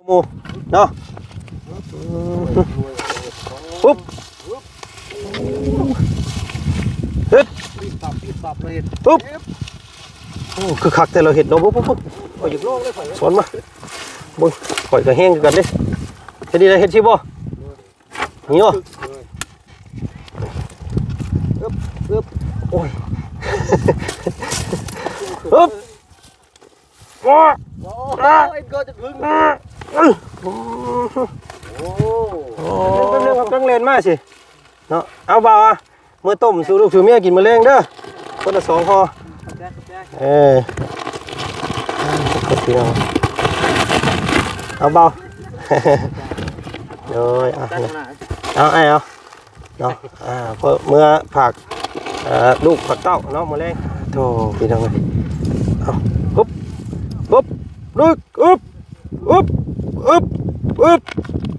ໂອ້ ເນາະ ປຶບ ຮຶບ ຮຶບ ໂອ້ ຄືຄັກແທ້ລາວເຮັດເນາະ ປຶບ ປຶບ ປຶບ ຂ້ອຍຢາກລອງເລີຍ ຂ້ອຍ ສອນມາ ເບິ່ງ ຂ້ອຍກໍແຮງຄືກັນເດ້ ເຮັດນີ້ໄດ້ ເຮັດຊິບໍ່? ນີ້ເນາະ ອຶບ ອຶບ ໂອ້ຍ ອຶບ ໂອ້ຍ ໂອ້ຍ ກໍຈະເພິ່ງ ໂອ້ ໂອ້ ແປັບໜຶ່ງ ເອົາເຄື່ອງເລ່ນມາຊິ ເນາະ ເອົາ ບ່າວ ເອົາເມືອຕົ້ມສູ່ລູກສູ່ເມຍກິນມື້ແລງເດີ ຄົນລະສອງຫໍ່ ຂອບໃຈ ຂອບໃຈ ເອີ ຂອບໃຈ ພີ່ນ້ອງ ເອົາ ບ່າວ ໂດຍ ເອົາ ເອົາ ອ້າຍ ເອົາ ເນາະ ອ່າ ເພື່ອເມືອຝາກ ເອີ ລູກຝາກເຕົ້າເນາະ ມື້ແລງ ໂທ້ ພີ່ນ້ອງເອີຍ ເອົາ ຮຶບ ຮຶບ ລຶກ ອຶບ ອຶບ ອຶບ ອຶບ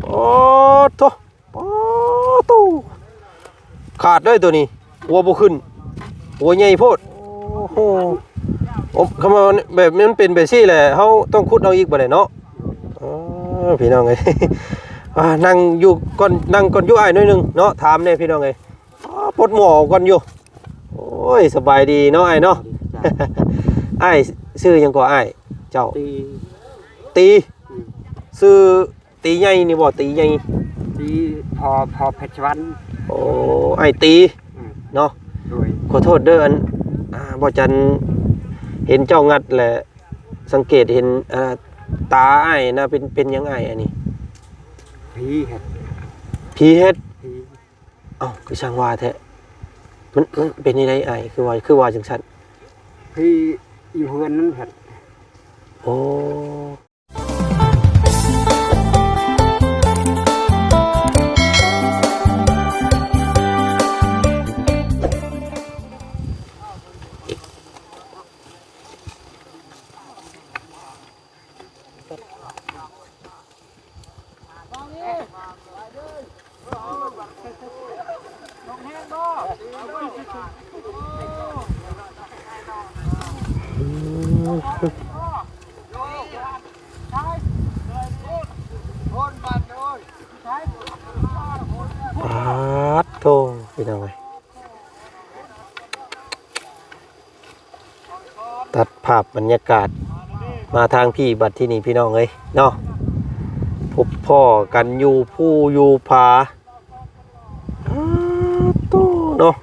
ໂອ້ໂທ້ ປາໂທ້ ຂາດເດ້ໂຕນີ້ ຫົວບໍ່ຂຶ້ນ ຫົວໃຫຍ່ໂພດ ໂອ້ໂຫ ໂອ້ ຄຳວ່າແບບມັນເປັນແບບຊີ້ແຫຼະ ເຮົາຕ້ອງຂຸດເອົາອີກບາດນີ້ເນາະ ເອີ ພີ່ນ້ອງເອີຍ ອ່າ ນັ່ງຢູ່ກ່ອນ ນັ່ງກ່ອນຢູ່ອ້າຍໜ້ອຍໜຶ່ງເນາະ ຖາມແດ່ພີ່ນ້ອງເອີຍ ອໍ ປົດໝໍ້ອອກກ່ອນຢູ່ ໂອ້ຍ ສະບາຍດີເນາະອ້າຍເນາະ ສະບາຍດີ ອ້າຍຊື່ຫຍັງກໍອ້າຍເຈົ້າ? ຕີ ຕີ ອືມ ຊື່ ຕີໃຫຍ່ນີ້ບໍ່? ຕີໃຫຍ່ ຕີ ພໍ່ ພໍ່ເພັດສະຫວັນ ໂອ້ ອ້າຍຕີ ອືມ ເນາະ ໂດຍ ຂໍໂທດເດີ ອັນ ອ່າ ບ່າວຈັນເຫັນເຈົ້າງັດແຫຼະ ສັງເກດເຫັນ ອ່າ ຕາອ້າຍນະ ເປັນ ເປັນຫຍັງອ້າຍອັນນີ້? ຜີເຮັດ ຜີເຮັດ ຜີ ເອົ້າ ຄືຊ່າງວ່າແທ້ ມັນ ມັນເປັນແນວໃດອ້າຍ? ຄືວ່າ ຄືວ່າຈັ່ງຊັ້ນ? ຜີຢູ່ເຮືອນນັ້ນຫັ້ນ ໂອ້. ປາດໂທ້ ພີ່ນ້ອງເອີຍ ຕັດພາບບັນຍາກາດມາທາງພີ້ບັດທີນີ້ ພີ່ນ້ອງເອີຍເນາະ ພົບພໍ້ກັນຢູ່ພູຢູ່ຜາ ປາດໂທ້ເນາະ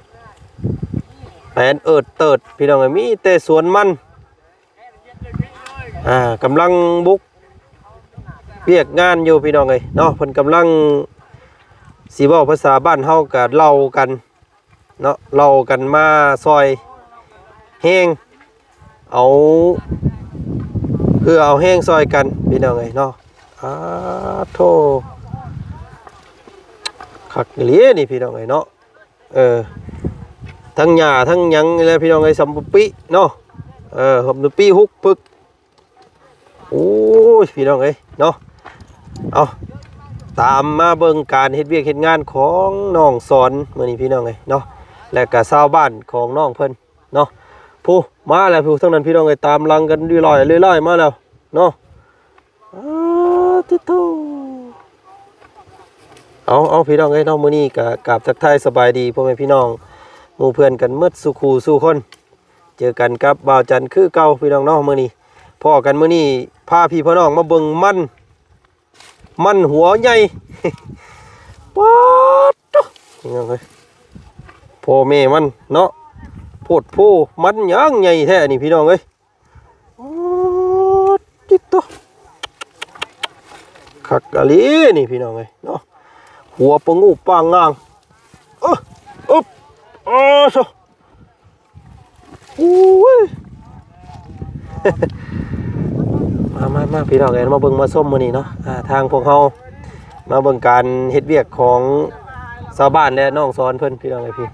ແປນເອີດເຕີດ ພີ່ນ້ອງເອີຍ ມີແຕ່ສວນມັນ ອ່າ ກຳລັງບຸກວຽກງານຢູ່ ພີ່ນ້ອງເອີຍເນາະ ເພິ່ນກຳລັງ ຊິເວົ້າພາສາບ້ານເຮົາກະເຫຼົ່າກັນເນາະ ເຫຼົ່າກັນມາຊ່ອຍແຮງ ເອົາເຫື່ອເອົາແຮງຊ່ອຍກັນ ພີ່ນ້ອງເອີຍເນາະ ອາໂທ້ ຄັກອີ່ຫຼີນີ້ ພີ່ນ້ອງເອີຍເນາະ. ເອີ ທັງຫຍ້າທັງຫຍັງນີ້ແຫຼະພີ່ນ້ອງເອີຍ ສຳປະປິເນາະ ເອີ ສຳປະປິຮຸກພຶກ ໂອ້ຍ ພີ່ນ້ອງເອີຍເນາະ ເອົາ ຕາມມາເບິ່ງການເຮັດວຽກເຮັດງານຂອງນ້ອງສອນມື້ນີ້ ພີ່ນ້ອງເອີຍເນາະ ແລະກະຊາວບ້ານຂອງນ້ອງເພິ່ນເນາະ ຜູ້ມາແລ້ວ ຜູ້ທາງນັ້ນ ພີ່ນ້ອງເອີຍ ຕາມຫຼັງກັນເລື້ອຍໆ ເລື້ອຍໆ ມາແລ້ວເນາະ. ອາ ຕິໂທ ເອົາ ເອົາ ພີ່ນ້ອງເອີຍເນາະ ມື້ນີ້ກະກາບທັກທາຍສະບາຍດີພໍ່ແມ່ພີ່ນ້ອງ ໝູ່ເພື່ອນກັນໝົດສູ່ຄູ່ສູ່ຄົນ ເຈີກັນກັບບ່າວຈັນຄືເກົ່າ ພີ່ນ້ອງເນາະ ມື້ນີ້ພໍ້ກັນ ມື້ນີ້ພາພີ່ພານ້ອງມາເບິ່ງມັນ ມັນຫົວໃຫຍ່ ປາດໂທ້ ພີ່ນ້ອງເອີຍ ພໍ່ແມ່ມັນເນາະ ໂພດໂພ ມັນຫຍັງໃຫຍ່ແທ້ນີ້ ພີ່ນ້ອງເອີຍ. ໂອ້ ຕິດໂຕ ຄັກອີ່ຫຼີນີ້ ພີ່ນ້ອງເອີຍເນາະ ຫົວປະງູປາງງາງ ເອີ ອຶບ ເອີ ໂທ້ ໂອ້ຍ ມາ ມາ ມາ ພີ່ນ້ອງເອີຍ ມາເບິ່ງມາຊົມມື້ນີ້ເນາະ ອ່າ ທາງພວກເຮົາ ມາເບິ່ງການເຮັດວຽກຂອງຊາວບ້ານ ແລະ ນ້ອງສອນເພິ່ນ ພີ່ນ້ອງເອີຍ ພີ່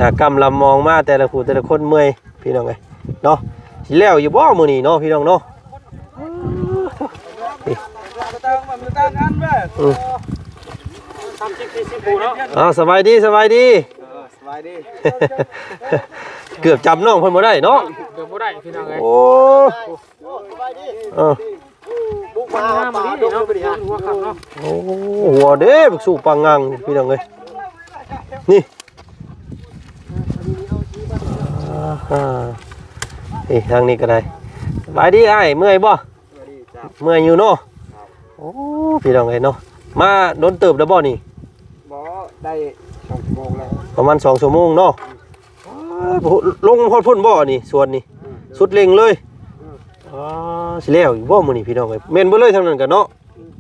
ອາ ກຳລຳມອງມາແຕ່ລະຜູ້ແຕ່ລະຄົນເມື່ອຍ ພີ່ນ້ອງເອີຍເນາະ ຊິແລ້ວຢູ່ບໍ່ມື້ນີ້ເນາະ ພີ່ນ້ອງເນາະ ນີ້ ອືມ ເອົາ ສະບາຍດີ ສະບາຍດີ ເອີ ສະບາຍດີ ເກືອບຈຳນ້ອງເພິ່ນບໍ່ໄດ້ເນາະ ເກືອບບໍ່ໄດ້ ພີ່ນ້ອງເອີຍ ໂອ້ ເອີ. ປາ ປາດົກເລີຍບັດນີ້ ໂອ້ ຫົວເດ້ ບັກສູ້ປາງງາງ ພີ່ນ້ອງເອີຍ ນີ້ ອ່າ ນີ້ທາງນີ້ກໍໄດ້ ສະບາຍດີອ້າຍ ເມື່ອຍບໍ່? ເມື່ອຍຢູ່ເນາະ ໂອ້ ພີ່ນ້ອງເອີຍເນາະ ມາດົນເຕີບແລ້ວບໍ່ນີ້? ບໍ່ ໄດ້ສອງຊົ່ວໂມງແລ້ວ ປະມານສອງຊົ່ວໂມງເນາະ ອືມ ໂອ້ ລົງຮອດພຸ້ນບໍ່ນີ້ ສວນນີ້ ອືມ ສຸດເລັ່ງເລີຍ ອືມ ອໍ ຊິແລ້ວຢູ່ບໍ່ມື້ນີ້ ພີ່ນ້ອງເອີຍ ແມ່ນເບິດເລີຍທາງນັ້ນກະເນາະ ອືມ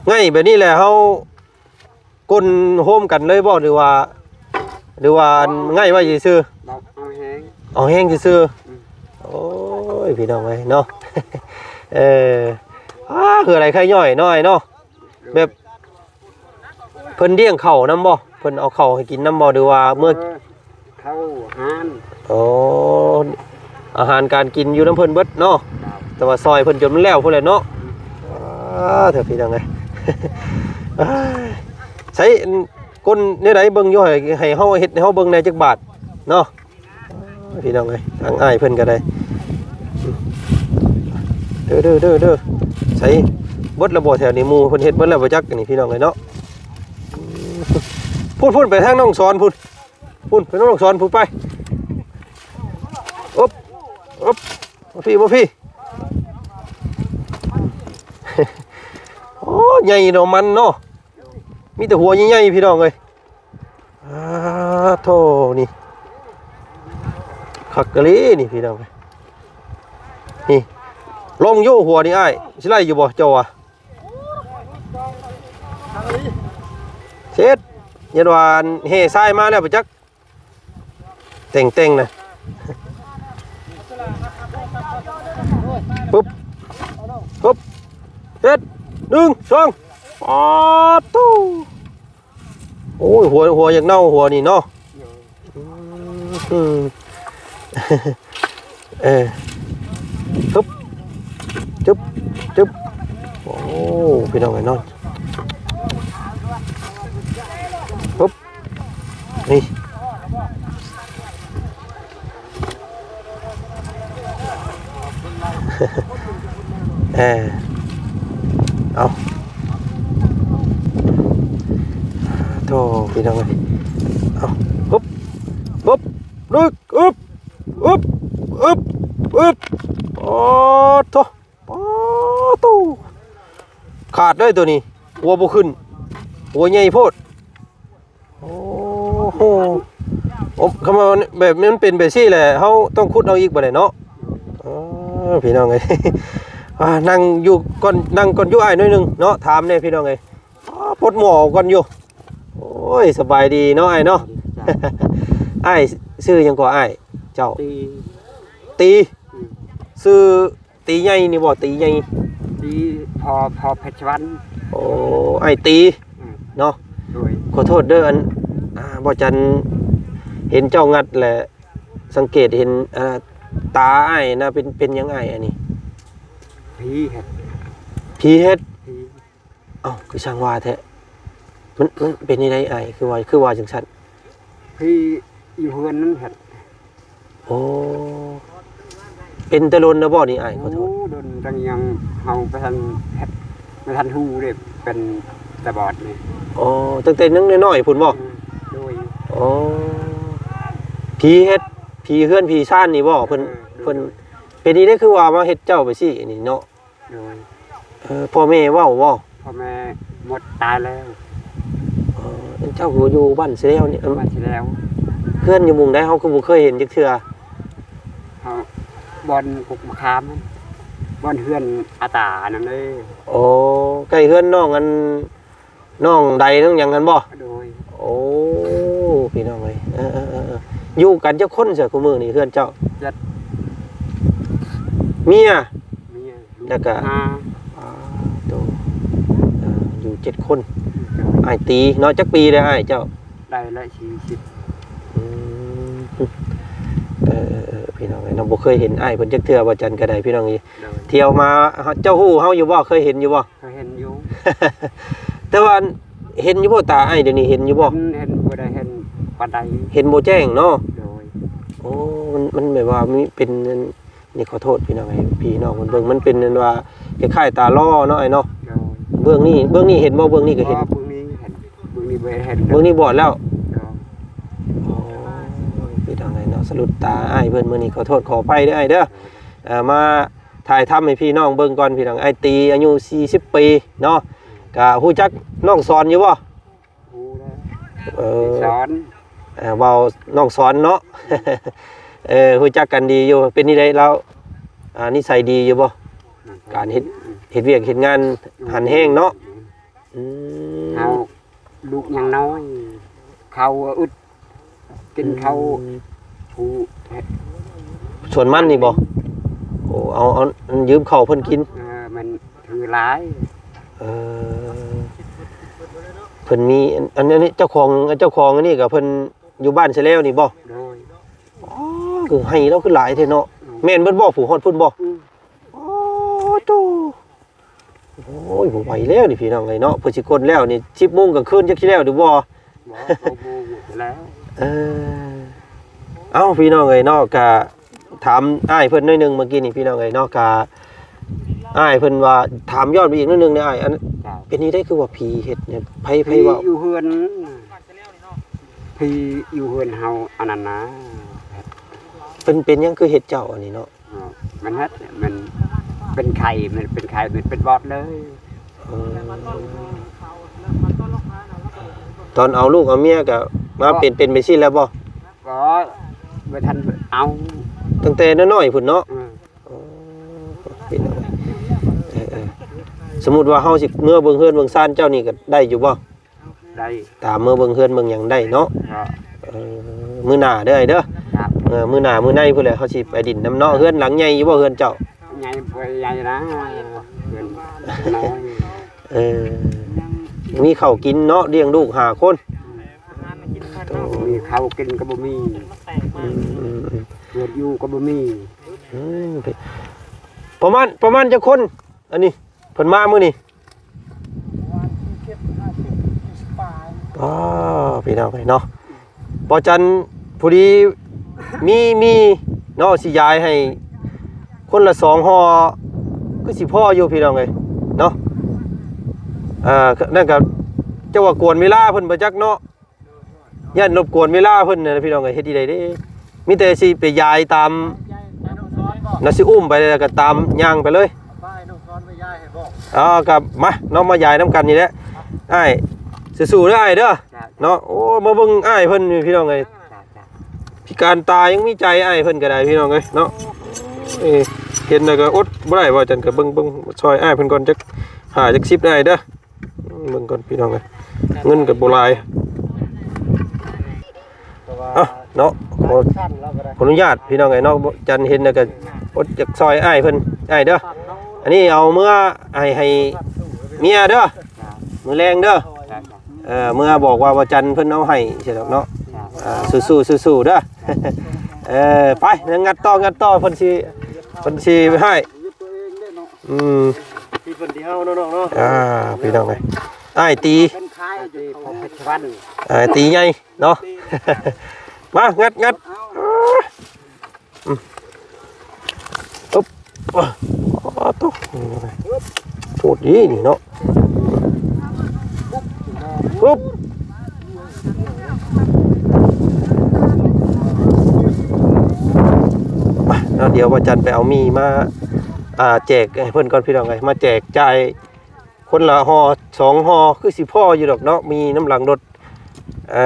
ໄງ່ແບບນີ້ແຫຼະ ເຮົາ ກົ້ນໂຮມກັນເລີຍບໍ່ ຫຼືວ່າ ຫຼືວ່າອັນ ອໍ ໄງ່ໄວ້ຊື່ໆ? ເອົາແຮງ ເອົາແຮງຊື່ໆ ອືມ ໂອ້ຍ ພີ່ນ້ອງເອີຍເນາະ ເອີ ອາ ເຫື່ອໄຫຼໄຄຍ້ອຍເນາະ ອ້າຍເນາະ ແບບ ເພິ່ນລ້ຽງເຂົ້ານຳບໍ່? ເພິ່ນເອົາເຂົ້າໃຫ້ກິນນຳບໍ່ ຫຼືວ່າເມືອ ເອີ ເຂົ້າອາຫານ ໂອ້ ອາຫານການກິນຢູ່ນຳເພິ່ນເບິດເນາະ ເຈົ້າ ແຕ່ວ່າຊ່ອຍເພິ່ນຈົນມັນແລ້ວພຸ້ນແຫຼະເນາະ ອືມ ອາ ເຖິງພີ່ນ້ອງເອີຍ ໃຊ້ກົ້ນແນວໃດເບິ່ງຢູ່ ໃຫ້ ໃຫ້ເຮົາເຮັດໃຫ້ເຮົາເບິ່ງແດ່ຈັກບາດເນາະ ພີ່ນ້ອງເອີຍ ທາງອ້າຍເພິ່ນກໍໄດ້ ເດີໆໆໆ ໃສ ເບິດແລ້ວບໍ່ແຖວນີ້ ໝູ່ເພິ່ນເຮັດເບິດແລ້ວບໍ່ຈັກ ອັນນີ້ພີ່ນ້ອງເອີຍເນາະ ພຸ້ນໆ ໄປທາງນ້ອງສອນພຸ້ນ ພຸ້ນ ໄປທາງນ້ອງສອນພຸ້ນໄປ ອຶບ ອຶບ ມາພີ້ ມາພີ້ ໂອ້ ໃຫຍ່ເນາະ ມັນເນາະ ມີແຕ່ຫົວໃຫຍ່ໆ ພີ່ນ້ອງເອີຍ ອາໂທ້ ນີ້ ຄັກອີ່ຫຼີນີ້ພີ່ນ້ອງ ນີ້ ລອງໂຍຫົວນີ້ອ້າຍ ຊິໄດ້ຢູ່ບໍ່ເຈົ້າວ່າ ເສັດ ຢ້ານວ່າແຫ່ຊາຍມາແລ້ວບໍ່ຈັກ ແຕ່ງໆ ນະ ປຶບ ປຶບ ເຮັດ ໜຶ່ງ ສອງ ປາດໂທ້ ໂອ້ຍ ຫົວ ຫົວຢາກເນົ່າ ຫົວນີ້ເນາະ ໂດຍ ອືມ ເອີ ຮຶບ ຈຶບ ຈຶບ ໂອ້ ພີ່ນ້ອງເອີຍເນາະ ຮຶບ ນີ້ ເອີ ເອົາ ໂທ້ ພີ່ນ້ອງເອີຍ ເອົາ ຮຶບ ຮຶບ ລຶກ ອຶບ ອຶບ ອຶບ ອຶບ ໂອ້ໂທ້ ປາໂທ້ ຂາດເລີຍໂຕນີ້ ຫົວບໍ່ຂຶ້ນ ຫົວໃຫຍ່ໂພດ ໂອ້ໂຫ ໂອ້ ຄຳວ່າແບບມັນເປັນແບບຊີ້ແຫຼະ ເຮົາຕ້ອງຂຸດເອົາອີກບາດນີ້ເນາະ ເອີ ພີ່ນ້ອງເອີຍ ອ່າ ນັ່ງຢູ່ກ່ອນ ນັ່ງກ່ອນຢູ່ອ້າຍໜ້ອຍໜຶ່ງເນາະ ຖາມແດ່ພີ່ນ້ອງເອີຍ ປາ ປົດໝໍ້ກ່ອນຢູ່ ໂອ້ຍ ສະບາຍດີເນາະອ້າຍເນາະ ອ້າຍຊື່ຫຍັງກໍອ້າຍເຈົ້າ? ຕີ ຕີ ອືມ ຊື່ ຕີໃຫຍ່ນີ້ບໍ່ ຕີໃຫຍ່ ຕີພໍ່ ພໍ່ເພັດສະຫວັນ ໂອ້ ອ້າຍຕີ ອືມ ເນາະ ໂດຍ ຂໍໂທດເດີ ອັນ ອ່າ ບໍ່ຈັນເຫັນເຈົ້າງັດແຫຼະ ສັງເກດເຫັນ ອ່າ ຕາອ້າຍນະ ເປັນ ເປັນຫຍັງອ້າຍອັນນີ້? ຜີເຮັດ ຜີເຮັດ ຜີ ເອົ້າ ຄືຊ່າງວ່າແທ້ ມັນ ມັນເປັນແນວໃດອ້າຍ ຄືວ່າ ຄືວ່າຈັ່ງຊັ້ນ? ຜີຢູ່ເຮືອນນັ້ນຫັ້ນ ໂອ້ ເປັນແຕ່ດົນແລ້ວບໍ່ນີ້ອ້າຍ? ຂໍໂທດ ໂອ້ ດົນ ຕັ້ງຍັງເຮົາບໍ່ທັນເຮັດ ບໍ່ທັນຮູ້ເດ້ ເປັນຕາບອດນີ້ ອໍ ຕັ້ງແຕ່ຍັງນ້ອຍໆພຸ້ນບໍ່? ອືມ ໂດຍ ອໍ ຜີເຮັດ ຜີເຮືອນຜີຊານນີ້ບໍ່? ເພິ່ນ ເອີ ໂດຍ ເພິ່ນ ໂດຍ ເປັນອີ່ເດ້ ຄືວ່າມາເຮັດເຈົ້າໄປຊີ້ນີ້ເນາະ? ໂດຍ ເອີ ພໍ່ແມ່ເວົ້າບໍ່? ພໍ່ແມ່ໝົດຕາຍແລ້ວ ເອີ ເຈົ້າກໍຢູ່ບ້ານຊະແລ້ວນີ້ ບ້ານຊະແລ້ວ ເຮືອນຢູ່ໝູ່ໃດ ເຮົາຄືບໍ່ເຄີຍເຫັນຈັກເທື່ອ? ເຮົາ ບ່ອນກົກມະຂາມ ບ່ອນເຮືອນອາຕານັ້ນເດ້ ໂອ້ ໃກ້ເຮືອນນ້ອງອັນ ນ້ອງໃດນ້ອງຫຍັງຫັ້ນບໍ່? ໂດຍ ໂອ້ ພີ່ນ້ອງເອີຍ ເອີໆໆໆ ຢູ່ກັນຈັກຄົນຊະ ຄູ່ມື້ນີ້ເຮືອນເຈົ້າ? ເຈັດ ເມຍ ເມຍ ແລ້ວກະ ຫ້າ ອ່າ ໂຕ ເອີ ຢູ່ເຈັດຄົນ ໂດຍ ອ້າຍຕີເນາະ ຈັກປີແລ້ວອ້າຍເຈົ້າ? ໄດ້ແລ້ວສີ່ສິບ ອືມ ເອີໆໆ ພີ່ນ້ອງເອີຍເນາະ ບໍ່ເຄີຍເຫັນອ້າຍເພິ່ນຈັກເທື່ອ ບໍ່ຈັນກໍໄດ້ ພີ່ນ້ອງເອີຍ ໂດຍ ທ່ຽວມາ ເຈົ້າຮູ້ເຮົາຢູ່ບໍ່? ເຄີຍເຫັນຢູ່ບໍ່? ເຄີຍເຫັນຢູ່ ແຕ່ວ່າເຫັນຢູ່ບໍ່ ຕາອ້າຍດຽວນີ້ເຫັນຢູ່ບໍ່? ເຫັນ ເຫັນບໍ່ໄດ້ເຫັນປານໃດ ເຫັນບໍ່ແຈ້ງເນາະ ໂດຍ ໂອ້ ມັນ ມັນແບບວ່າມີເປັນ ນີ້ຂໍໂທດພີ່ນ້ອງ ໃຫ້ພີ່ນ້ອງເພິ່ນເບິ່ງ ມັນເປັນອັນວ່າຄ້າຍໆຕາຫຼໍ່ເນາະອ້າຍເນາະ. ໂດຍ ເບື້ອງນີ້ ເບື້ອງນີ້ເຫັນບໍ່? ເບື້ອງນີ້ກໍເຫັນ. ບໍ່ ເບື້ອງນີ້ເຫັນ ເບື້ອງນີ້ບໍ່ເຫັນ. ເບື້ອງນີ້ບອດແລ້ວ. ໂດຍ ໂອ້ ພີ່ນ້ອງເອີຍເນາະ ສະຫຼຸດຕາອ້າຍເພິ່ນມື້ນີ້ ຂໍໂທດຂໍອະໄພເດີອ້າຍເດີ. ເອີ ມາຖ່າຍທຳໃຫ້ພີ່ນ້ອງເບິ່ງກ່ອນພີ່ນ້ອງ. ອ້າຍຕີອາຍຸສີ່ສິບປີເນາະ ກະຮູ້ຈັກນ້ອງສອນຢູ່ບໍ່? ຮູ້ແລ້ວ. ເອີ ສອນ ເອີ ເວົ້ານ້ອງສອນເນາະ. ເອີ ຮູ້ຈັກກັນດີຢູ່. ເປັນຈັ່ງໃດລາວ ອ່າ ນິໄສດີຢູ່ບໍ່? ການເຮັດ ເຮັດວຽກເຮັດງານ ອືມ ຫັນແຮງເນາະ. ອືມ ເຮົາລູກຍັງນ້ອຍ ເຂົ້າອຶດ ກິນເຂົ້າ ອືມ ຜູ້ ສວນມັນນີ້ບໍ່? ໂອ້ ເອົາ ເອົາ ຢືມເຂົ້າເພິ່ນກິນ. ເອີ ມັນຖືຫຼາຍ. ເອີ ເພິ່ນມີ ອັນ ອັນ ອັນນີ້ເຈົ້າຂອງ ເຈົ້າຂອງອັນນີ້ກໍເພິ່ນຢູ່ບ້ານຊະແລ້ວນີ້ບໍ່? ໂດຍ. ອໍ ຄືໄຮ່ລາວຄືຫຼາຍແທ້ເນາະ. ອືມ ແມ່ນເບິດບໍ່? ຜູ້ຮອດພຸ້ນບໍ່? ອືມ ອໍ ໂຕ ໂອ້ຍ ບໍ່ໄຫວແລ້ວນີ້ພີ່ນ້ອງເອີຍເນາະ. ເພິ່ນຊິກົນແລ້ວນີ້ ສິບໂມງກາງຄືນ ຈັກຊິແລ້ວຫຼືບໍ່? ບໍ່ ຫົກໂມງແລ້ວ. ເອີ ເອົ້າ ພີ່ນ້ອງເອີຍເນາະ ກະຖາມອ້າຍເພິ່ນໜ້ອຍໜຶ່ງເມື່ອກີ້ນີ້ພີ່ນ້ອງເອີຍເນາະ. ກະອ້າຍເພິ່ນວ່າ ຖາມຍ້ອນໄປອີກໜ້ອຍໜຶ່ງເດີອ້າຍ ອັນ ເປັນຈັ່ງໃດຄືວ່າຜີເຮັດນີ້? ໃຜ ໃຜເວົ້າ? ຜີຢູ່ເຮືອນ ຜີຢູ່ເຮືອນເຮົາອັນນັ້ນນະ. ເປັນ ເປັນຫຍັງຄືເຮັດເຈົ້າອັນນີ້ເນາະ? ມັນເຮັດ ມັນເປັນໄຂ້ ມັນເປັນໄຂ້ ມັນເປັນວອດເລີຍ. ເອີ ຕອນເອົາລູກເອົາເມຍກໍມາເປັນ ເປັນໄປຊີ້ແລ້ວບໍ່? ບໍ່ ບໍ່ທັນເອົາ ຕັ້ງແຕ່ນ້ອຍໆພຸ້ນເນາະ. ເອີ ເອີ ເອີ ສົມມຸດວ່າເຮົາຊິເມືອເບິ່ງເຮືອນເບິ່ງຊານເຈົ້ານີ້ກໍໄດ້ຢູ່ບໍ່? ໄດ້ ຕາມເມືອເບິ່ງເຮືອນເບິ່ງຫຍັງໄດ້ເນາະ. ເອີ ມື້ໜ້າເດີອ້າຍເດີ. ເອີ ມື້ໜ້າມື້ໃນພຸ້ນແຫຼະ ເຮົາຊິໄປດິນນຳເນາະ. ເຮືອນຫຼັງໃຫຍ່ຢູ່ບໍ່ເຮືອນເຈົ້າ? ໃຫຍ່ ບໍ່ໃຫຍ່ນະ ເຮືອນນ້ອຍ. ເອີ ມີເຂົ້າກິນເນາະ ລ້ຽງລູກຫ້າຄົນ. ມີເຂົ້າກິນກໍບໍ່ມີ. ອືມ ເຮືອນຢູ່ກໍບໍ່ມີ. ອືມ ປະມານ ປະມານຈັກຄົນ ອັນນີ້ ເພິ່ນມາມື້ນີ້? ປະມານສີ່ສິບ ຫ້າສິບ ສີ່ສິບປາຍ. ອໍ ພີ່ນ້ອງເອີຍເນາະ ບໍ່ຈັນ ພໍດີມີ ມີເນາະ ຊິຢາຍໃຫ້ຄົນລະສອງຫໍ່ ຄືຊິພໍຢູ່ພີ່ນ້ອງເອີຍເນາະ. ເອີ ນັ້ນກໍ ເຈົ້າວ່າກວນເວລາເພິ່ນບໍ່ຈັກເນາະ. ຢ້ານລົບກວນເວລາເພິ່ນນະພີ່ນ້ອງເອີຍ ເຮັດຈັ່ງໃດເດ້? ມີແຕ່ຊິໄປຢາຍຕາມ ນະ ຊິອຸ້ມໄປແລ້ວກໍຕາມຍ່າງໄປເລີຍ. ເອົາ ກໍມາເນາະ ມາຢາຍນຳກັນນີ້ແຫຼະ. ອ້າຍ ສູ້ໆເດີອ້າຍເດີເນາະ. ໂອ້ ມາເບິ່ງອ້າຍເພິ່ນນີ້ພີ່ນ້ອງເອີຍ ພິການຕາຍັງມີໃຈ ອ້າຍເພິ່ນກໍໄດ້ພີ່ນ້ອງເອີຍເນາະ. ເອີ ເຫັນແລ້ວກໍອົດບໍ່ໄດ້ ວ່າຈັ່ງ ກໍເບິ່ງ ເບິ່ງຊ່ອຍອ້າຍເພິ່ນກ່ອນ ຈັກຫ້າຈັກສິບເດີອ້າຍເດີ. ເບິ່ງກ່ອນພີ່ນ້ອງເອີຍ ເງິນກໍບໍ່ຫຼາຍ. ເອົ້າເນາະ ຂໍ ຂໍອະນຸຍາດພີ່ນ້ອງເອີຍເນາະ ຈັນເຫັນແລ້ວກໍອົດຢາກຊ່ອຍອ້າຍເພິ່ນ ອ້າຍເດີ. ອັນນີ້ເອົາເມືອໃຫ້ ໃຫ້ເມຍເດີ ມື້ແລງເດີ. ເອີ ເມືອບອກວ່າ ວ່າຈັນເພິ່ນເອົາໃຫ້ຊີ້ດອກເນາະ. ເອີ ສູ້ໆ ສູ້ໆເດີ. ເອີ ໄປ ງັດຕໍ່ ງັດຕໍ່ ເພິ່ນຊິ ເພິ່ນຊິໃຫ້. ອືມ ທີ່ເພິ່ນທີ່ເຮົາເນາະ ນ້ອງເນາະ. ອ່າ ພີ່ນ້ອງເອີຍ ອ້າຍຕີ ເປັນຂາຍຢູ່ເພດສະວັນ ອ້າຍຕີໃຫຍ່ເນາະ. ມາ ງັດ ງັດ. ອືມ ອຶບ ອໍ ໂຕ ໂພດດີນີ້ເນາະ. ອຶບ ມາເນາະ ດຽວວ່າຈັນໄປເອົາໝີ່ມາ ອ່າ ແຈກໃຫ້ເພິ່ນກ່ອນພີ່ນ້ອງເອີຍ ມາແຈກຈ່າຍຄົນລະຫໍ່ສອງຫໍ່ ຄືຊິພໍຢູ່ດອກເນາະ ໝີ່ນຳຫຼັງລົດ. ເອີ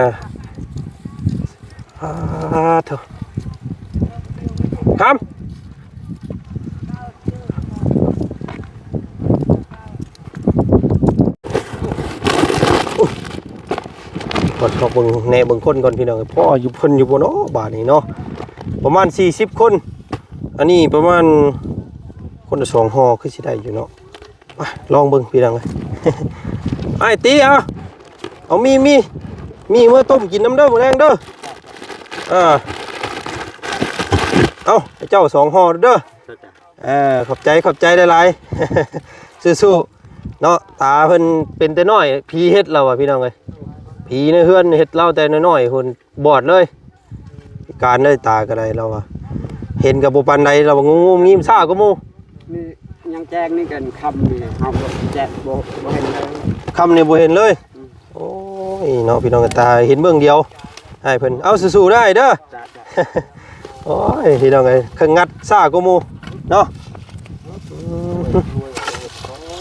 ອາ ໂທ ຄຳ ໂອ້ຍ ເບິ່ງແນ່ເບິ່ງຄົນກ່ອນພີ່ນ້ອງ ພໍຢູ່ເພິ່ນຢູ່ບໍ່ເນາະ ບາດນີ້ເນາະ. ປະມານສີ່ສິບຄົນ ອັນນີ້ປະມານຄົນລະສອງຫໍ່ ຄືຊິໄດ້ຢູ່ເນາະ. ມາລອງເບິ່ງພີ່ນ້ອງເອີຍ ອ້າຍຕີ ເອົາ ເອົາໝີ່ ໝີ່ ໝີ່ເມືອຕົ້ມກິນນຳເດີ ມື້ແລງເດີ. ເອີ ເອົາ ໃຫ້ເຈົ້າສອງຫໍ່ເດີ. ເອີ ຂອບໃຈ ຂອບໃຈຫຼາຍໆ ສູ້ໆເນາະ. ຕາເພິ່ນເປັນແຕ່ນ້ອຍ ຜີເຮັດລາວວ່າ ພີ່ນ້ອງເອີຍ ຜີໃນເຮືອນເຮັດລາວແຕ່ນ້ອຍໆ ພຸ້ນ ບອດເລີຍ ພິການເລີຍ ຕາກໍໄດ້ລາວວ່າ. ເຫັນກໍບໍ່ປານໃດ ລາວວ່າງຸ້ມງິ້ມຊ້າກວ່າໝູ່. ນີ້ຍັງແຈ້ງນີ້ກັນ ຄ່ຳນີ້ເຮົາບໍ່ແຈ້ງ ບໍ່ ບໍ່ເຫັນເລີຍ ຄ່ຳນີ້ບໍ່ເຫັນເລີຍ. ອືມ ໂອ້ຍເນາະ ພີ່ນ້ອງ ຕາເຫັນເບິ່ງດຽວ ໃຫ້ເພິ່ນ ເອົາ ສູ້ໆ ເດີອ້າຍເດີ. ໂອ້ຍ ພີ່ນ້ອງເອີຍ ເຄື່ອງງັດຊ້າກວ່າໝູ່ເນາະ.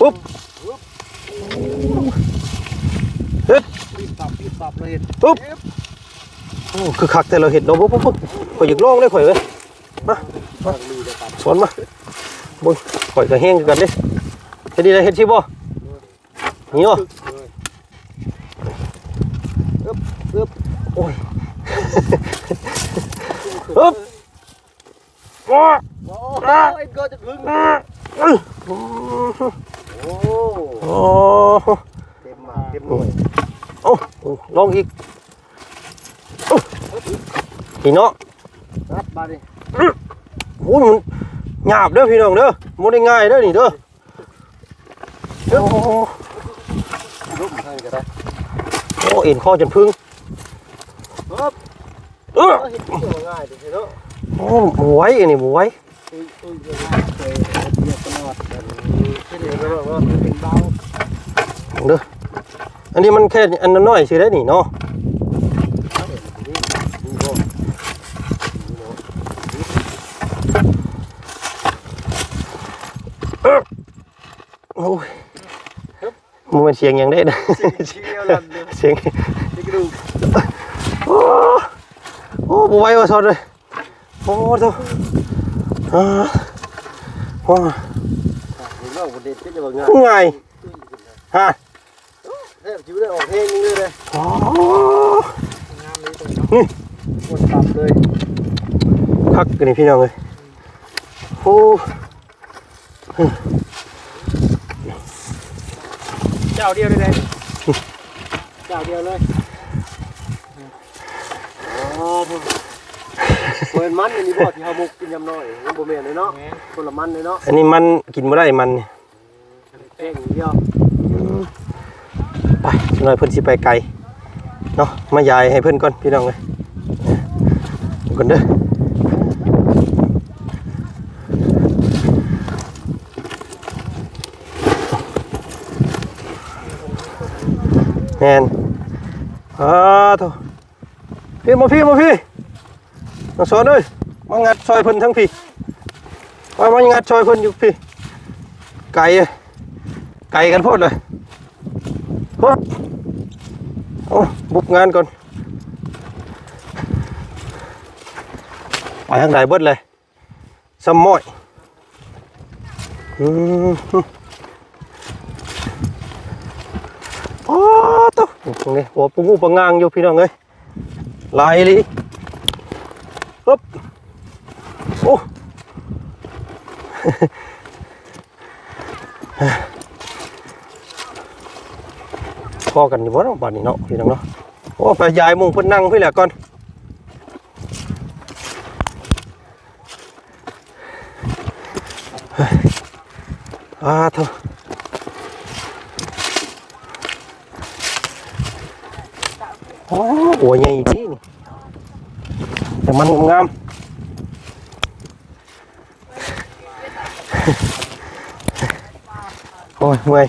ປຸບ ຮຶບ ປີບປັບ ປີບປັບ ລະເຮັດ ປຸບ. ໂອ້ ຄືຄັກແທ້ລະເຮັດເນາະ. ປຸບ ປຸບ ປຸບ ຂ້ອຍຢາກລອງເດ້ຂ້ອຍເອີຍ. ມາ ມາ ສອນມາ ເບິ່ງ ຂ້ອຍກໍແຮງຄືກັນເດ້. ເຮັດດີໄດ໋ ເຮັດຊິບໍ່? ນີ້ບໍ່? ອຶບ ອຶບ ໂອ້ຍ ອຶບ ໂອ້ຍ ກໍຈະເພິ່ງ ອືມ ໂອ້ ໂອ້ ເຕັມໝາກເຕັມໜ່ວຍ. ໂອ້ ລອງອີກ ນີ້ເນາະ ຮັບບາດນີ້. ໂອ້ຍ ມັນຫຍາບເດີພີ່ນ້ອງເດີ ບໍ່ໄດ້ງ່າຍເດີນີ້ເດີ. ໂອ້ ລົ້ມໃສ່ກໍໄດ້. ໂອ້ ເອັນຄໍຈົນເພິ່ງ ເອີ ເຮັດຄືວ່າງ່າຍເດ້ເນາະ. ໂອ້ ບໍ່ໄຫວ ອັນນີ້ບໍ່ໄຫວ. ຕຸ້ຍ ຕຸ້ຍ ເຮັດຕະຫຼອດ ເຮັດເອງຕະຫຼອດ ເປັນເບົາ ເດີ. ອັນນີ້ມັນແຄ່ອັນນ້ອຍຊື່ໄດ໋ນີ້ເນາະ. ໂອ້ຍ ບໍ່ແມ່ນສຽງຫຍັງເດ້ ສຽງ ສຽງ ສຽງ ສຽງກະດູກ. ໂອ້ ໂອ້ ບໍ່ໄຫວວ່າຊອດເລີຍ. ໂອ້ໂທ້ ອາ ໂອ້ ງ່າຍ ຮະ ແທບຊິບໍ່ໄດ້ອອກແຮງເລີຍເດ້. ອໍ ນີ້ ຄົນຕັບເລີຍ ຄັກນີ້ພີ່ນ້ອງເອີຍ. ໂອ້ ເຈົ້າດຽວເລີຍເດ້ ເຈົ້າດຽວເລີຍ. ອໍ ໂອ້ ບໍ່ແມ່ນມັນອັນນີ້ບໍ່ ທີ່ເຮົາໝົກກິນຍາມນ້ອຍ? ມັນບໍ່ແມ່ນເດ້ເນາະ ແມ່ນ ຄົນລະມັນເດ້ເນາະ. ອັນນີ້ມັນກິນບໍ່ໄດ້ມັນນີ້. ແປ້ງດຽວ ອືມ ໄປ ຈັກໜ້ອຍເພິ່ນຊິໄປໄກເນາະ ມາຢາຍໃຫ້ເພິ່ນກ່ອນພີ່ນ້ອງເອີຍ ກ່ອນເດີ. ແມ່ນ ອາ ໂທ້ ພີ່ ມາພີ່ ມາພີ່ ມາສອນເອີຍ ມາງັດຊ່ອຍເພິ່ນທາງພີ້ ມາ ມາງັດຊ່ອຍເພິ່ນຢູ່ພີ້ ໄກ ໄກກັນໂພດເລີຍ. ໂອ້ ບຸກງານກ່ອນ ໄປທາງໃດເບິດເລີຍ ຊຳມ້ອຍ ອືມ ໂອ້ໂຕ ນີ້ ໂອ້ ປະງູປະງາງຢູ່ພີ່ນ້ອງເອີຍ ຫຼາຍອີ່ຫຼີ. ຮຶບ ໂອ້ ພໍກັນຢູ່ບໍ່ເນາະ ບາດນີ້ເນາະ ພີ່ນ້ອງເນາະ. ໂອ້ ໄປຢາຍໝູ່ເພິ່ນນັ່ງພີ້ແຫຼະກ່ອນ. ອາ ໂທ້ ໂອ້ ຫົວໃຫຍ່ຈິງ ແຕ່ມັນງາມ. ໂອ້ຍ ເມື່ອຍ.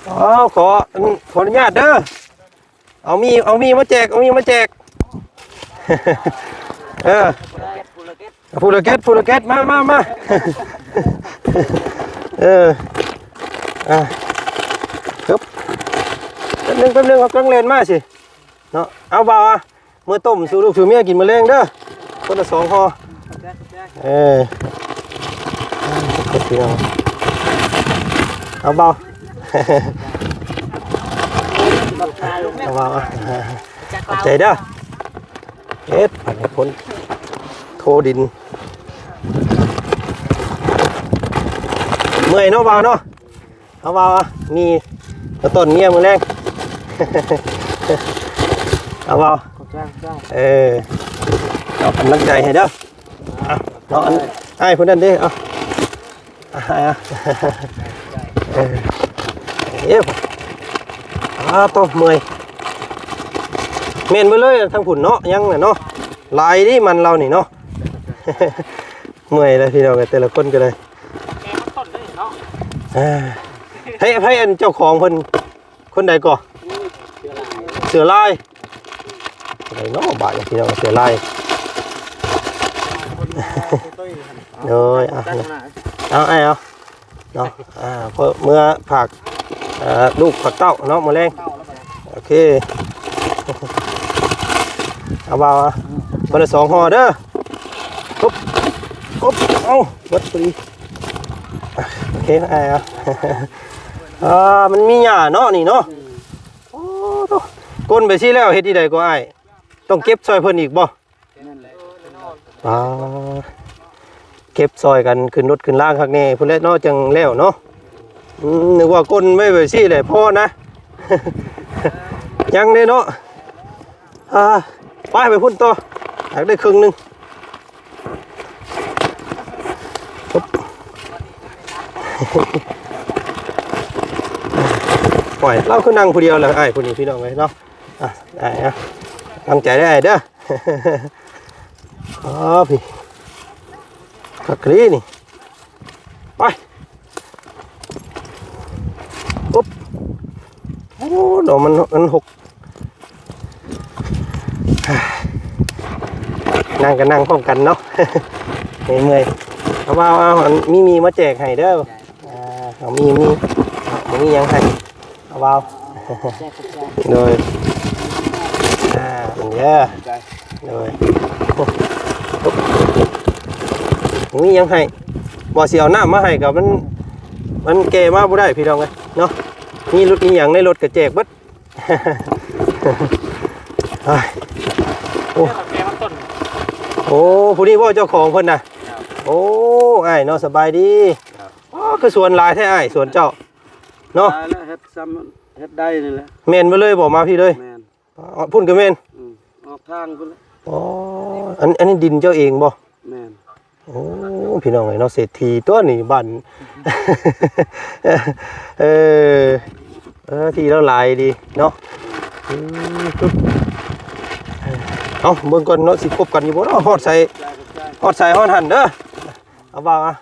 ເອົາ ຂໍ ຂໍອະນຸຍາດເດີ ເອົາມີ ເອົາມີມາແຈກ ເອົາມີມາແຈກ. ເອີ ຜູ້ລະເກັດ ຜູ້ລະເກັດ ມາ ມາ ມາ. ເອີ ອ່າ ເອີບ ແປັບໜຶ່ງ ແປັບໜຶ່ງ ເອົາກຳລັງແລ່ນມາຊິເນາະ. ເອົາ ບ່າວ ເອົາ ເມືອຕົ້ມສູ່ລູກສູ່ເມຍກິນມື້ແລງເດີ ຄົນລະສອງຫໍ່. ເອີ ເອົາ ເອົາ ເອົາ ເອົາ ຂອບໃຈເດີ. ເຮັດໃຫ້ຄົນໂທດິນ ເມື່ອຍເນາະ ບ່າວເນາະ. ເອົາ ບ່າວ ມີມາຕ້ອນເມຍມື້ແລງ. ເອົາ ບ່າວ ຂອບໃຈ ຂອບໃຈ. ເອີ ເອົາກຳລັງໃຈໃຫ້ເດີ. ເອົາເນາະ ອັນອ້າຍຜູ້ນັ້ນເດ້ ເອົາ ອ້າຍ ເອີ ເອີ ອາ ໂຕ ເມື່ອຍ. ແມ່ນເບິດເລີຍທາງພຸ້ນເນາະ ຍັງແຫຼະເນາະ. ຫຼາຍເດ້ມັນລາວນີ້ເນາະ. ເມື່ອຍແລ້ວພີ່ນ້ອງເອີຍ ແຕ່ລະຄົນກໍໄດ້ ແຕ່ມັນຕົ້ນເດ້ເນາະ. ເອີ ໃຜ ໃຜອັນເຈົ້າຂອງເພິ່ນ ຄົນໃດກໍ? ເສືອລາຍ ເສືອລາຍ ໃດເນາະບາດນີ້ພີ່ນ້ອງ ເສືອລາຍ. ໂດຍ ອ່ະ ເອົາ ອ້າຍເອົາເນາະ. ອ່າ ເພື່ອເມືອຝາກ ເອີ ລູກຝາກເຕົ້າເນາະ ມື້ແລງ. ໂອເຄ ເອົາ ບ່າວ ຄົນລະສອງຫໍ່ເດີ. ກົບ ກົບ ເອົາ ເບິດພໍດີ. ໂອເຄ ອ້າຍ ອ່າ ມັນມີຫຍ້າເນາະນີ້ເນາະ. ໂອ້ ໂທ້ ກົ້ນໄປຊີ້ແລ້ວເຮັດທີ່ໃດກໍອ້າຍ ຕ້ອງເກັບຊ່ອຍເພິ່ນອີກບໍ່? ອ່າ ເກັບຊ່ອຍກັນຂຶ້ນລົດຂຶ້ນລາງຄັກແນ່ພຸ້ນແຫຼະເນາະ ຈັ່ງແລ້ວເນາະ. ອືມ ນຶກວ່າກົ້ນໄວ້ແບບຊີ້ແຫຼະພໍນະ ຍັງເດ້ເນາະ. ອ່າ ໄປ ໄປພຸ້ນຕໍ່ ຢາກໄດ້ເຄິ່ງໜຶ່ງ. ໂອ້ຍ ລາວຄືນັ່ງຜູ້ດຽວລະ ອ້າຍຜູ້ນີ້ ພີ່ນ້ອງເອີຍເນາະ. ອ່ະ ອ້າຍ ອ່ະ ຕັ້ງໃຈເດີອ້າຍເດີ. ອໍ ພີ່ ຄັກອີ່ຫຼີນີ້. ໄປ ໂອ້ ໂອ້ ດອກມັນ ມັນຫົກ ນັ່ງກໍນັ່ງພ້ອມກັນເນາະ. ເມື່ອຍ ເອົາ ເອົາ ເອົາ ອັນມີໝີ່ມາແຈກໃຫ້ເດີ. ອ່າ ເອົາມີ ມີ ເອົາ ມີຫຍັງໃຫ້ ເອົາ ເອົາ ຂອບໃຈ ຂອບໃຈ ໂດຍ ອ່າ ເດີ ຂອບໃຈ ໂດຍ. ມີຫຍັງໃຫ້ ບໍ່ຊິເອົານ້ຳມາໃຫ້ກໍມັນ ມັນແກ່ມາບໍ່ໄດ້ພີ່ນ້ອງເອີຍເນາະ. ມີລົດ ມີຫຍັງໃນລົດກໍແຈກເບິດ. ໂອ້ ໂອ້ ຜູ້ນີ້ບໍ່ເຈົ້າຂອງເພິ່ນນະ? ໂອ້ ອ້າຍເນາະ ສະບາຍດີ. ອໍ ຄືສວນຫຼາຍແທ້ອ້າຍ ສວນເຈົ້າເນາະ. ຫຼາຍແລ້ວ ເຮັດຊ່ຳເຮັດໄດ້ນີ້ແຫຼະ. ແມ່ນເບິດເລີຍບໍ່ ມາພີ້ເລີຍ? ແມ່ນ. ອໍ ພຸ້ນກໍແມ່ນ. ອືມ ອອກທາງພຸ້ນແຫຼະ. ອໍ ອັນ ອັນນີ້ດິນເຈົ້າເອງບໍ່? ແມ່ນ. ໂອ້ ພີ່ນ້ອງເອີຍເນາະ ເສດຖີຕົວນີ້ບ້ານ ເອີ ເອີ ທີ່ລາວຫຼາຍດີເນາະ. ອືມ ເອົາເບິ່ງກ່ອນເນາະ ຊິຄົບກັນຢູ່ບໍ່ເນາະ. ຮອດໃສ ຮອດໃສ ຮອດຫັ້ນເດີ. ເອົາ ບ່າວ ອ່ະ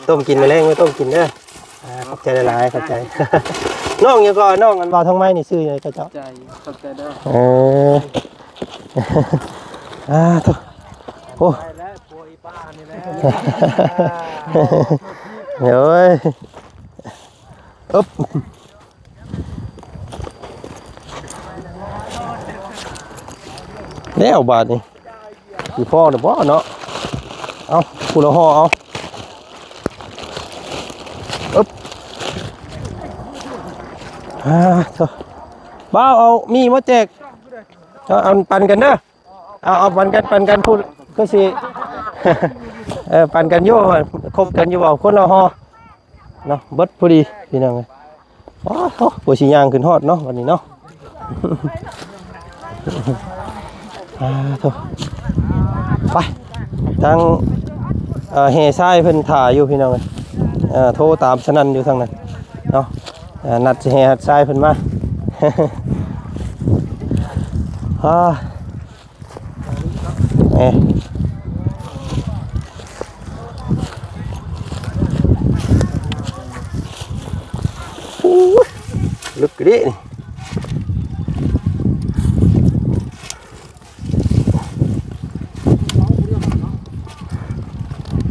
ຕົ້ມກິນ ມື້ແລງໄວ້ຕົ້ມກິນເດີ. ອ່າ ຂອບໃຈຫຼາຍໆ ຂອບໃຈ. ນ້ອງຫຍັງກໍ ນ້ອງອັນບ່າວທອງໄມ້ນີ້ ຊື່ຫຍັງກໍເຈົ້າ? ຂອບໃຈ ຂອບໃຈເດີ. ເອີ ອ່າ ໂທ້ ໂອ້ ໄປແລ້ວ ຜົວອີປ້ານີ້ແຫຼະ. ໂອ້ຍ ອຶບ ແລ້ວບາດນີ້ ຊິພໍຫຼືບໍ່ເນາະ. ເອົາ ຜູ້ລະຫໍ່ເອົາ. ອຶບ ອ່າ ໂທ້ ບ່າວ ເອົາໝີ່ມາແຈກ ເອົາ ເອົາປັນກັນເດີ. ເອົາ ເອົາປັນກັນ ປັນກັນ ຜູ້ຄືຊິ ເອີ ປັນກັນຢູ່ ຄົບກັນຢູ່ບໍ່ ຄົນລະຫໍ່ເນາະ. ເບິດພໍດີພີ່ນ້ອງເອີຍ. ໂອ້ໂຫ ກວ່າຊິຍ່າງຂຶ້ນຮອດເນາະ ບັດນີ້ເນາະ. ອ່າ ໂທ້ ໄປ ທາງ ເອີ ແຫ່ຊາຍເພິ່ນຖ້າຢູ່ພີ່ນ້ອງເອີຍ. ເອີ ໂທຕາມສະນັ້ນຢູ່ທາງນັ້ນເນາະ. ເອີ ນັດຊິແຫ່ຮັດຊາຍເພິ່ນມາ. ອ່າ ເອີ ໂອ້ຍ ເລິກເດ້ນີ້.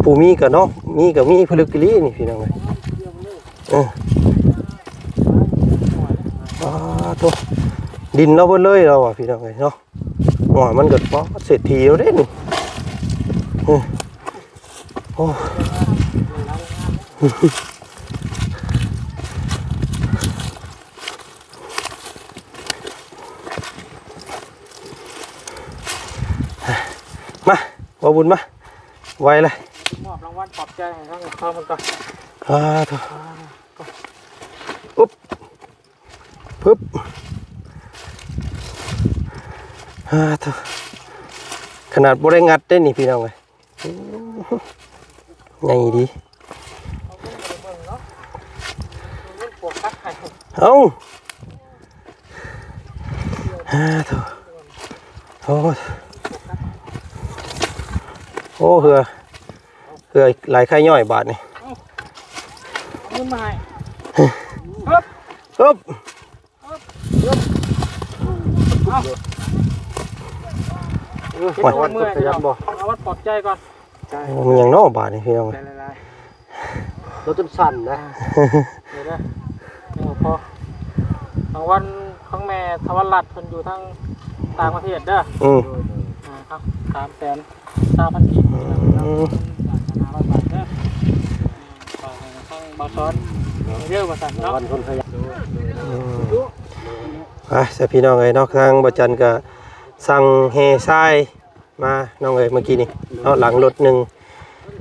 ຜູ້ມີກໍເນາະ ມີກໍມີ ຜະລຶກອີ່ຫຼີນີ້ພີ່ນ້ອງເອີຍ. ເອີ ປາດໂທ້ ດິນລາວເບິດເລີຍລາວວ່າ ພີ່ນ້ອງເອີຍເນາະ. ໂອ້ຍ ມັນກໍ ປາດ ເສດຖີແລ້ວເດ້ນີ້. ເອີ ໂອ້ ມາ ບ່າວບຸນມາ ໄວເລີຍ. ມອບລາງວັນປອບໃຈໃຫ້ທາງເຂົາມັນກ່ອນ. ອ່າ ໂທ້ ອຶບ ປຶບ ອ່າ ໂທ້ ຂະໜາດບໍ່ໄດ້ງັດເດ້ນີ້ ພີ່ນ້ອງເອີຍ. ໂອ້ ໃຫຍ່ດີ. ເອົ້າ ອ່າ ໂທ້ ໂອ້ ໂອ້ ໂອ້ ເຮືອ ເຮືອຫຼາຍໄຂ່ຍ່ອຍບາດນີ້. ເອົາເງິນມາໃຫ້. ເອີບ ເອີບ ເອົາ ເອີ ເຮັດໃຫ້ເມື່ອຍ ເອົາວັດປອບໃຈກ່ອນ. ໃຊ່ ໂອ້ ມັນຫຍັງເນາະບາດນີ້ພີ່ນ້ອງ. ໃຈຫຼາຍໆ ລົດຈົນສັ່ນນະ. ເດີ ເດີ ພໍ ທາງວັນ ທາງແມ່ທະວັນລັດເພິ່ນຢູ່ທາງຕ່າງປະເທດເດີ. ອືມ ອ່າ ເອົາ ສາມແສນຊາວພັນກີບ. ອືມ ຫ້າຮ້ອຍບາດເດີ. ຝາກໃຫ້ທາງບ່າວສອນເດີວ່າຊັ້ນເນາະ. ອືມ ອ່ະ ຊະ ພີ່ນ້ອງເອີຍເນາະ ທາງບ່າວຈັນກະສັ່ງແຮ່ຊາຍ ມານ້ອງເອີຍ ເມື່ອກີ້ນີ້ເນາະ ຫຼັງລົດໜຶ່ງ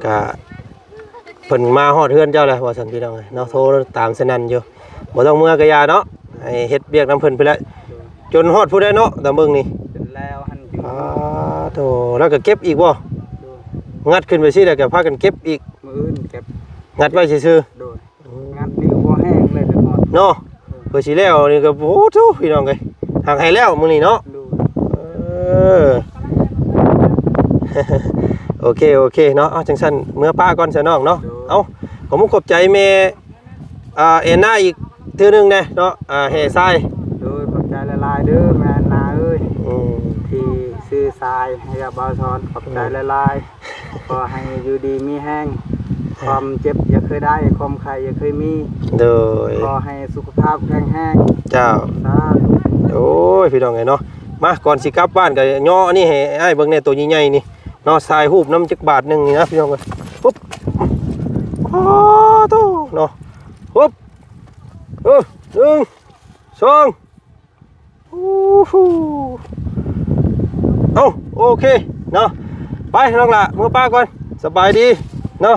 ກະເພິ່ນມາຮອດເຮືອນເຈົ້າແລ້ວວ່າຊັ້ນພີ່ນ້ອງເອີຍເນາະ. ໂທຕາມສະໜັ່ນຢູ່ ບໍ່ຕ້ອງເມືອກະຢ່າເນາະ ໃຫ້ເຮັດວຽກນຳເພິ່ນພຸ້ນແຫຼະ. ຈົນຮອດພຸ້ນແຫຼະເນາະ ຕາມເບິ່ງນີ້ ຈົນແລ້ວຫັ້ນ. ອາ ໂທ ແລ້ວກະເກັບອີກບໍ່? ງັດຂຶ້ນໄປຊີ້ແລ້ວກະພາກັນເກັບອີກ. ມື້ອື່ນເກັບ ງັດໄວ້ຊື່ໆ. ໂດຍ. ອືມ ງັດນີ້ບໍ່ແຫ້ງເລີຍເນາະ ເນາະ ເພື່ອຊິແລ້ວນີ້ກະ ໂອ້ໂທ ພີ່ນ້ອງເອີຍ ຫາກໃຫ້ແລ້ວມື້ນີ້ເນາະ. ໂດຍ. ເອີ ໂອເຄ ໂອເຄເນາະ. ເອົາ ຈັ່ງຊັ້ນເມືອປ້າກ່ອນຊະນ້ອງເນາະ. ໂດຍ. ເອົາ ຂໍມຸກຂອບໃຈແມ່ ອ່າ ແອນນາອີກເທື່ອໜຶ່ງແດ່ເນາະ ອ່າ ແຫ່ຊາຍ. ໂດຍ ຂອບໃຈຫຼາຍໆເດີແມ່ແອນນາເອີຍ ອືມ ທີ່ຊື້ຊາຍໃຫ້ກັບບ່າວສອນ ຂອບໃຈ ອືມ ຫຼາຍໆ. ຂໍໃຫ້ຢູ່ດີມີແຮງ ຄວາມເຈັບຢ່າເຄີຍໄດ້ ຄວາມໄຂ້ຢ່າເຄີຍມີ. ໂດຍ. ຂໍໃຫ້ສຸຂະພາບແຂງແຮງ. ເຈົ້າ. ສາທຸ. ໂອ້ຍ ພີ່ນ້ອງເອີຍເນາະ ມາ ກ່ອນຊິກັບບ້ານກະຍໍອັນນີ້ໃຫ້ອ້າຍເບິ່ງແດ່ ໂຕໃຫຍ່ໆນີ້ເນາະ ຖ່າຍຮູບນຳຈັກບາດໜຶ່ງນີ້ນະ ພີ່ນ້ອງເອີຍ. ປຸບ ໂອ້ໂຕເນາະ ປຸບ ເອີ ໜຶ່ງ ສອງ ໂອ້ໂຫ ເອົ້າ ໂອເຄເນາະ ໄປນ້ອງຫຼ້າ ເມືອປ້າກ່ອນ ສະບາຍດີເນາະ.